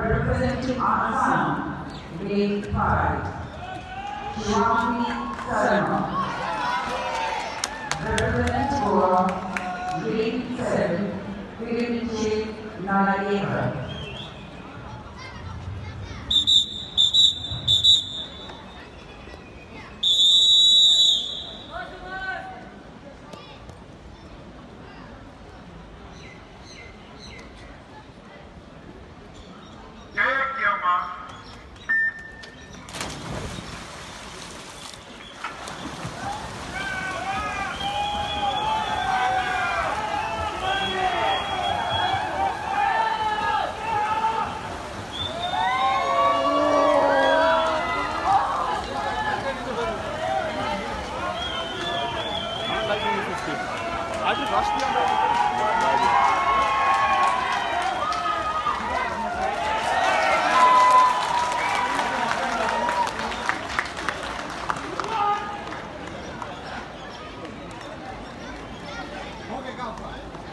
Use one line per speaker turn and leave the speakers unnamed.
Representing Assam, grade 5, Shivani Sarma. Representing Goa, grade 7, Kiran Narayana.
Okay, go.